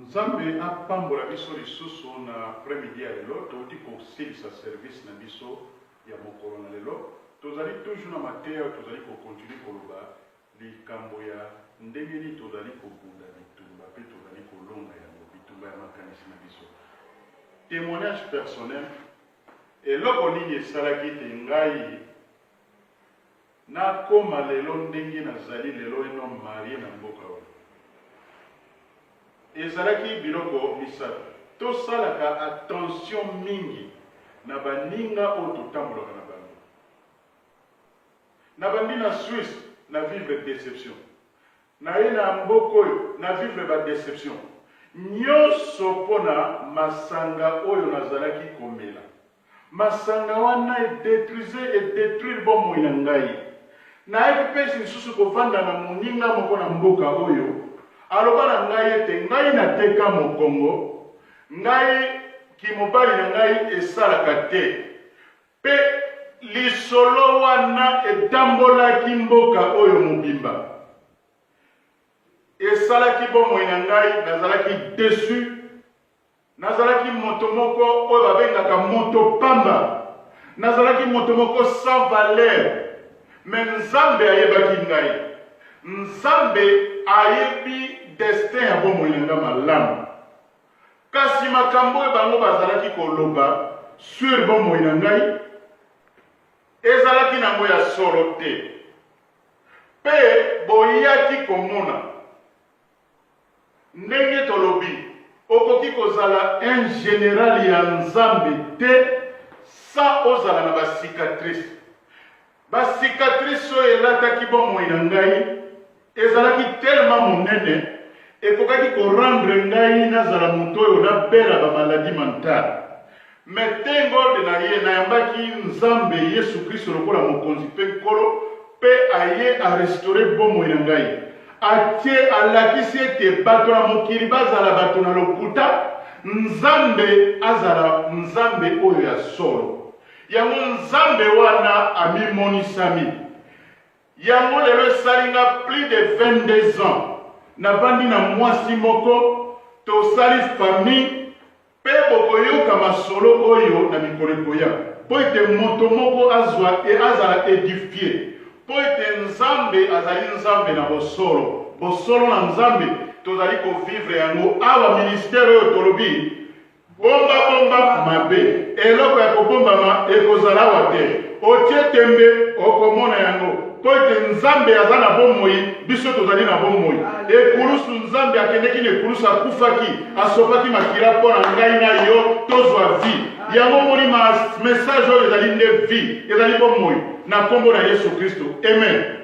Nzambe apambola biso lisusu na après midi ya lelo. Towuti kosilisa service na biso ya mokolo na lelo. Tozali toujours na mateya oyo tozali ko continuer koloba likambo ya ndenge nini tozali kobunda bitumba pe tozali kolonga yango, bitumba ya makanisi na biso. Temoignage personnel, eloko nini esalaki ete ngai Nakoma lelo ndenge nazali lelo un homme marie na mboka oyo. Ezalaki biloko misatu. Tosalaka attention mingi na baninga oyo totambolaka na bango. Nabandi na Suisse na vivre deception. Naye na mboka oyo na vivre ba deception. Nionso pona masanga oyo nazalaki komela. Masanga wana e detruise e detruire bomoi na ngai. Nayaki mpe lisusu kovanda na moninga moko na mboka oyo aloba na ngai ete ngai nateka mokongo, ngai kimobali na ngai esalaka te. Mpe lisolo wana etambolaki mboka oyo mobimba. Esalaki bomoi na ngai, nazalaki deçu. Nazalaki moto moko oyo babengaka moto pamba. Nazalaki moto moko sans valeur. Mais Nzambe ayebaki ngai. Nzambe ayebi destin ya bomoi na ngai malamu. Kasi makambo oyo bango bazalaki koloba sur bomoi na ngai ezalaki nango ya solo te. Pe boyaki komona. Ndenge tolobi, okoki kozala un general ya Nzambe te sans ozala na ba cicatrices. Ba cicatrices oyo elataki bomoi na ngai ezalaki tellement monene, ekokaki ko rendre ngai nazala moto oyo nabela ba maladies mentales. Mais thank God na ye nayambaki Nzambe Yesu Kristo lokola Mokonzi mpe Nkolo mpe aye a restaurer bomoi na ngai. Atie alakisi ete bato na mokili bazala bato na lokuta, Nzambe azala Nzambe oyo ya solo. Yango Nzambe wana amimonisami. Yango lelo esali nga plus de 22 ans navandi na mwasi moko tosali famille Mpe bokoyoka masolo oyo na mikolo ekoya, mpo ete moto moko azwa e, azala edifier, mpo ete Nzambe azali Nzambe na bosolo. Bosolo na Nzambe, tozali ko vivre yango awa, ministère oyo tolobi, Bomba bomba mabe, eloko ya kobombama ekozala awa te. Otie tembe, okomona yango. Mpo ete Nzambe aza na bomoi, biso tozali na bomoi. Ekulusu, Nzambe akendeki na ekulusu, akufaki, asopaki makila mpo na ngai na yo tozwa vie. Yango omoni ma message oyo ezali nde vie, ezali bomoi na nkombo na Yesu Kristo. Amen.